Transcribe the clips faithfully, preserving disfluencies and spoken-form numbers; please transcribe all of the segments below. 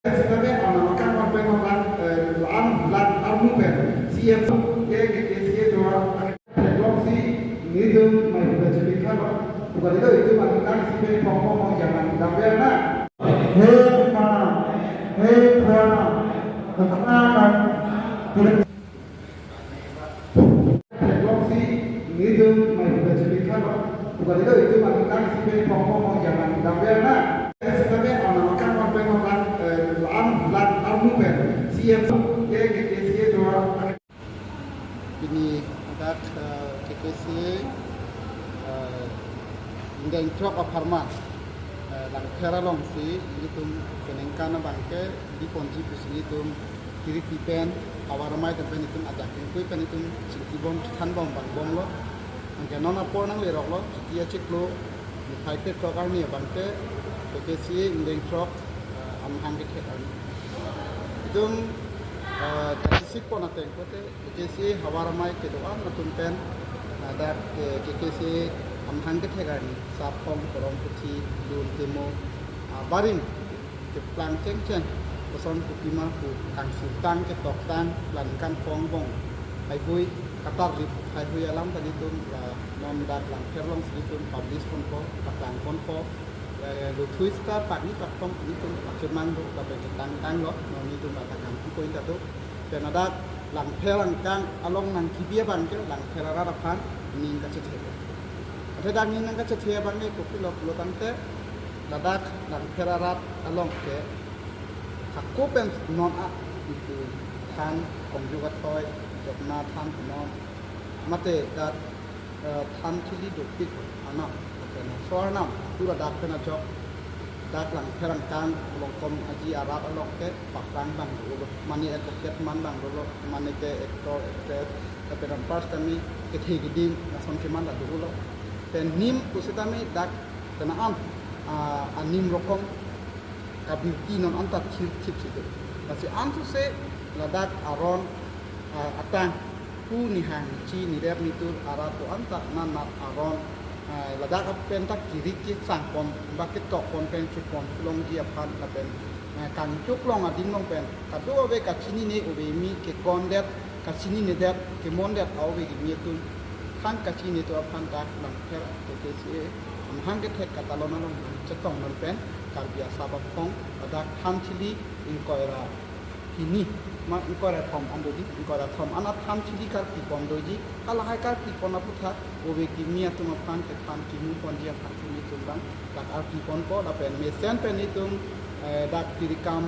Sitame anam akam pen lang, eh, lam lang armu pen C M ke K K C A jora theklongsi nelitum mai buka chipikha lo. Buka dito itum ang tang sipe pong pong pong jaman damber na. He mana, he mana, kana na. Theklongsi nelitum mai buka chipikha lo. Buka dito itum ang tang sipe pong pong pong jaman damber na. Sitame anam akam pen lang, eh, lam lang armu pen C M ke K K C A jora. Pini dak, eh, K K C A, eh, ingdeng throk apharman, eh, Langpher alongsi nelitum peningkan abangke diponji pusi nelitum kiri pen, Havar Amei atum pen nelitum ajak ingkui pen nelitum chingkibom chethanbom vangbomlo. Anke non apor nangleroklo, Chiti achiklo, niphai krethrok arni abangke K K C A ingdeng throk, eh, amahang kethek arni. Itum, eh, kachisik pon ateng pote K K C A Havar Amei kedo-an atum pen, eh, dak, eh, K K C A amahang kethek arni, sarpong, korong, puthi, lun, temo, ah, barim keplang chengcheng, koson kopima pu kangsirtang, ketoktang, la ningkan kong bong haihui, katarlip haihui alam ta nelitum, la non dak Langpher alongsi nelitum publish ponpo, paklang ponpo, eh, luthui sita pakni paktong nelitum pachemang do, lapen ketangtanglo, non nelitum la takam pi point ta do. Pen ladak Langpher angkang along nangkebi abangke Langpher arat aphan ning kachethe. Athe dak ning nangkachethe abangke kopilo pulo tangte, ladak Langpher arat along ke hako pen non a itu than, kongju kathoi, jokna than non, mate dak, eh, than thili dopik anam, lapen so arnam, pura dak pen ajok, dak Langpher angkang along kom aji arat along ke paklang bang dolo, mane advocate man bang dolo, mane ke actor, actress, lapen ampars kami kethe kedim lason keman ta dolo. Pen nim pusitame dak kena an, ah, anim rokom kabirti non anta thirthip si do. Lasi ansose ladak aron, ah, atang pu nihang chi nirep nitur arat do anta nanat aron, ah, ladak apen ta kirik kechang pon ba ketok pon pen chepon longji aphan lapen, ah, kangchuk long adim long pen kadokave kachinine ove kimi kekondet, kachinine det, kemondet ove kimi atum than kachinine atum aphan dak Langpher K K C A amahang kethek katalon along nangchetong non pen Karbi asap aphong ladak than thili ingkoi ra hini, ma ingkoi ra thom an dodi, ingkoi ra thom an athan thili karpi pon doji, halahai karpi pon aputhak ove kimi atum aphan kethan kimu ponji aphan si nelitum bang dak arpi ponpo, lapen mesen pen nelitum, eh, dak Tirikam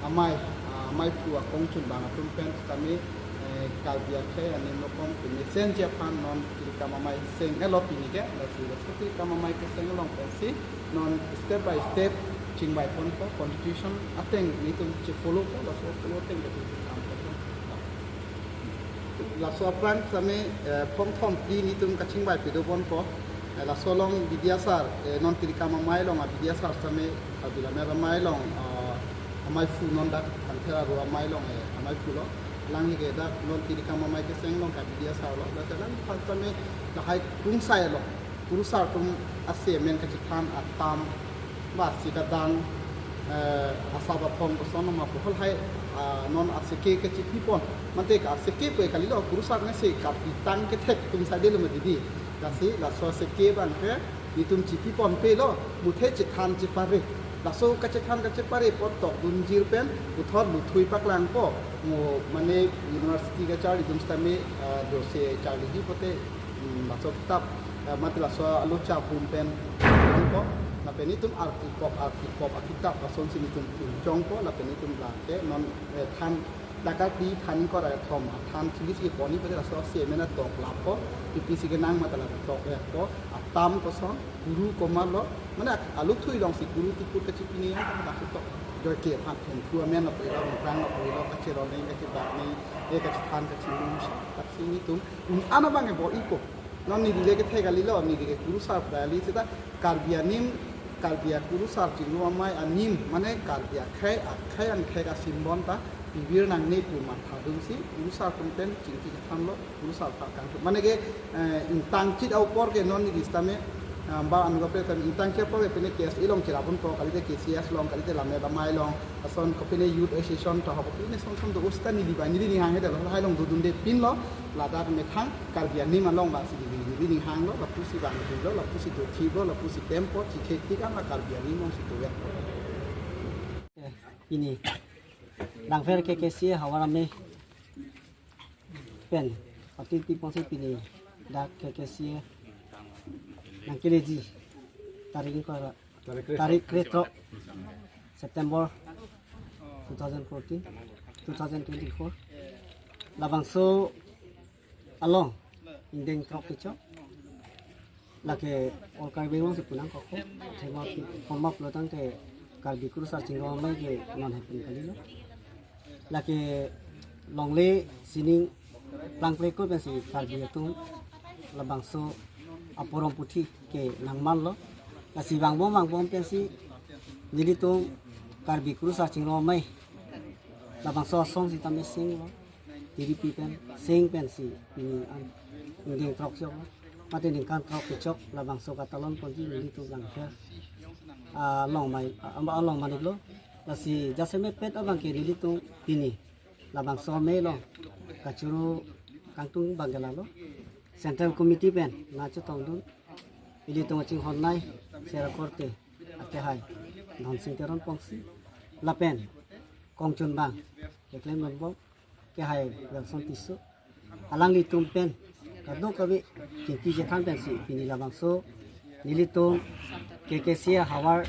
Amei, ah, Amei phu akongchun bang atum pen tame, eh, Karbi akhei anim rokom kemesenji aphan non Tirikam Amei seng-etlo pini ke, lasi laso Tirikam Amei keseng along pensi non step by step chingbai ponpo, constitution ateng nelitum che-follow po, laso follow ateng ke nelitum kam ponpo. Laso aphrang tame, eh, phongthom phli nelitum kachingbai pado ponpo. Eh, laso along B D S R, eh, non Tirikam Amei along a B D S R tame, Karbi Lammet Amei along, ah, Amei phu non dak Langpher aro Amei along, eh, Amei phu lo. Alangli ke dak non Tirikam Amei keseng along ka B D S R lo. Dak alangli aphan tame lahai kungsai lo. Kurusar atum ase amen kachethan atam, ba si kadang, eh, asap aphong koson ma pu halahai, ah, non aseke kachipi pon. Mate ka aseke pu kalilo, kurusar ne se kapitang kethek atum saidelo ma didi. Lasi laso aseke abangke nelitum chipi ponpelo, muthe chethan chepare. Laso kachethan kachepare apot tokdunjir pen puthot luthui paklangpo. Mo mane university kacharlidun sitame, ah, dose charliji pote, mm, laso kitap, ah, mate laso alocha pum pen ponpo. Lapen nelitum arti pop, arti pop akitap lasonsi nelitum pinchongpo, lapen nelitum lake non, eh, than dak arpi than ingkoi ra thom athan thili si pon pote laso ase amen atok lapo, P P C kenang mate la tok lapo, atam koson, kuru komatlo, mane aluthui alongsi kuru tiput kachipini yang kan dak tok. Joike aphan thengthu amen lo pulo, mungkrang lo pulo, kacheron ne, kachebak ne, eh, kachethan kachimum, taksi nelitum un-an abang e bor-ipo. Non neli le kethe kalilo, neli ke kurusar pu kali seta Karbi anim, Karbi akurusar chinglu amei anim, mane Karbi akhei, akhei angkhek asimbon ta pivir nangne pu mathadunsi kurusar atum pen chingki chethanlo, kurusar aphan kangthu. Mane ke, eh, ingtangchit aupor ke non neli sitame, Amba anu kaprek ta ingtang ke po, pine K S A along cherap ponpo, kalite K C S along, kalite lammet amei along, ason kopine youth association ta ho, kopine son son do usta neli ba, neli ning hang he dalo, lahai along dodunde pinlo, ladak methang Karbi anim along bang si neli, neli ning hanglo, lapusi bang lo, lapusi dothiplo, lapusi tempo, chikhe tik an la Karbi anim along si doyakpo. Eh, pini Langpher K K C A havar amei pen, pati ti ponsi pini dak K K C A nangkeleji tarik ingkoi ra, tarik krethrok September two thousand fourteen, two thousand twenty-four. Labangso along ingdeng throk kechok, lake all Karbi Anglong si punang kok, thema forma pulotangte Karbi Kurusar Chingrum Amei ke non happen kalilo. Lake longle sining plangple ko pensi Karbi atum labangso aporom puthi ke nangmanlo. Lasi vangbom vangbom pensi nelitum Karbi Kurusar Chingrum Amei labangso asong sitame senglo. T D P pen seng pensi pini an ingdeng throk choklo. Mate ningkan throk kechok labangso katalon ponji nelitum Langpher along amei, a, along amei lo. Lasi jasemet pet abang ke nelitum pini labangso amei along kachoro kangtung abang ke lalo. Central Committee pen nangchetongdun ilitum kachinghon nei Sera Korte akehai Dhonsing Teron Pongsi lapen kongchunbang keklem nonbom akehai Welson Tisso, alanglitum pen kadokave chingki chethan pensi pini labangso nelitum K K C A havar,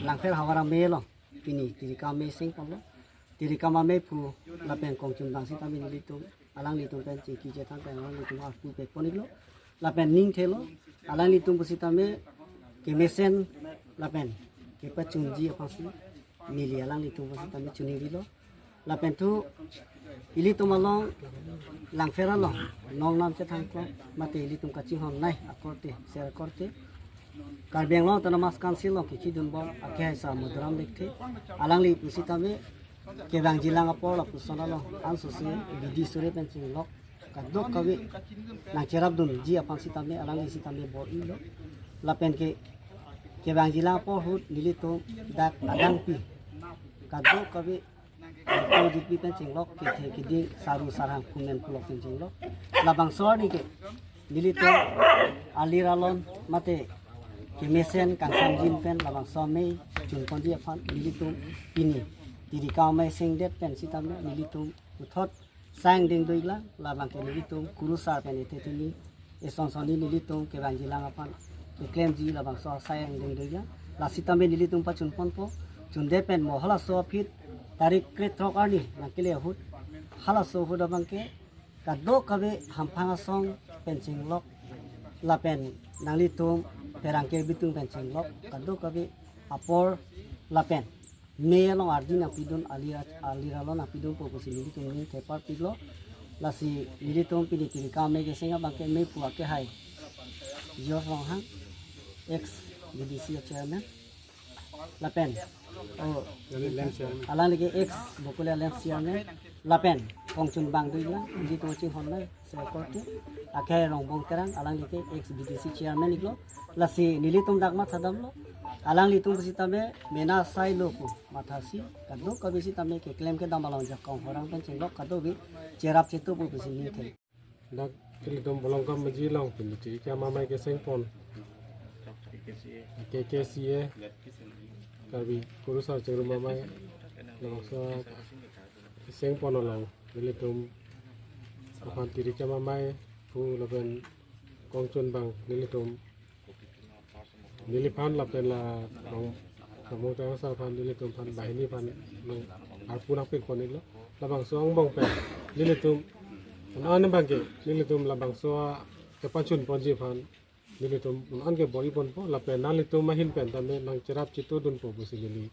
Langpher havar amei along pini tirikam amei sengponlo. Tirikam amei aphu lapen kongchunbang sitame nelitum alanglitum pen chingki chethan pen alanglitum arpu pekpon iklo. Lapen ning thelo, alanglitum pusitame kemesen lapen kepachunji aphansi neli alanglitum pusitame chunirilo. Lapen thu ilitum along Langpher along nongnam chethang klong mate ilitum kachinghon nei akorte, Sera Korte, Karbi Anglong Autonomous Council along kechidunbom akehai Sar Madhuram Lekthe, alangli pusitame kevangjilang apor lapuson along ansose bidi sore pen chinglok kadokave nangcherapdunji aphan sitame alangli sitame bor-ilo. Lapen ke kevangjilang apor ahut nelitum dak adangpi kadokave to jitpi pen chinglok, kethe keding, saru sarhang, phumen pulok pen chinglok. Labangso arni ke nelitum alir alon mate kemesen kangsamjin pen labangso amei chunponji aphan nelitum pini tirikam amei sengdet pen sitame nelitum puthot sai angdeng doiklang. Labang ke nelitum kurusar pen ethe theni eson sonni nelitum kevangjilang aphan keklemji labangso sai angdeng doiklang. Lasitame nelitum pachunponpo, chunde pen mo halaso aphi tarik krethrok arni nangkele ahut, halaso ahut abang ke kadokave hamphang asong pen chinglok lapen nanglitum pherangke bitung pen chinglok kadokave apor lapen mei along ardi nangpidun, alir, alir along nangpidunpo pusi nelitum ning thepar piklo. Lasi nelitum pini tirikam amei keseng abang ke mei aphu akehai George Ronghang, ex B D C chairman, lapen, oh, Land Chairman, alangli ke ex Bokolia Land Chairman, lapen kongchunbang doiklang, nelitum kachinghon nei Sera Korte, akehai Rongbong Terang, alangli ke ex B D C chairman iklo. Lasi nelitum dak mathadamlo, alanglitum pusitame mena sailo pu mathasi kadokave sitame keklem kedam along jakong horang pen chinglok kadokave cherap chetupo pusi ning the. Dak ilitum Bolongkam Maji along pini tirikam amei kesengpon K K C A, Karbi Kurusar Chingrum Amei labangso kesengpon along nelitum aphan tirikam amei aphu lapen kongchunbang nelitum neliphan lapen la Rong, Rongmong Terang sir aphan nelitum aphan banghini aphan nang arpu nangpikpon iklo. Labangso angbong pen nelitum un-an abang ke nelitum labangso kepachunponji aphan nelitum un-an ke bor-iponpo lapen nanglitum ahin pen tame nangcherap chetudunpo pusi neli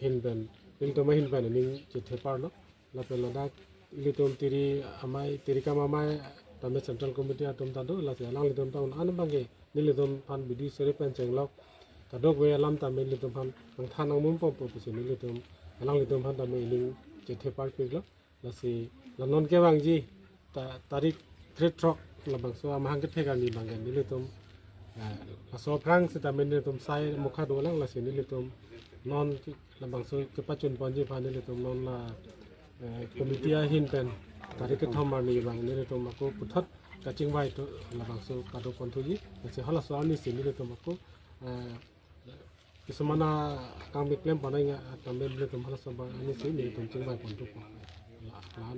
ahin pen, nelitum ahin pen ning chetheparlo. Lapen ladak ilitum tiri amei, tirikam amei tame Central Committee atum ta do, lasi alanglitum ta un-an abang ke nelitum aphan bidi sore pen chinglok kadokave alam tame nelitum aphan nangthan nangmumpompo pusi nelitum alanglitum aphan tame ning chetheparpiklo. Lasi la non kevangji ta, tarik krethrok labangso amahang kethek arni abang ke nelitum Eh, laso aphrang sitame nelitum sai mukha dolang, lasi nelitum non labangso kepachun ponji aphan nelitum non la, eh, committee ahin pen tarik kethom arni abang nelitum ako puthot kachingvai thu labangso kado pon thuji. Lasi halaso arnisi nelitum ako, eh, kisuman akangmi klem pon nangji atame nelitum halaso abang arnisi nelitum chingvai pon thupo. La, la,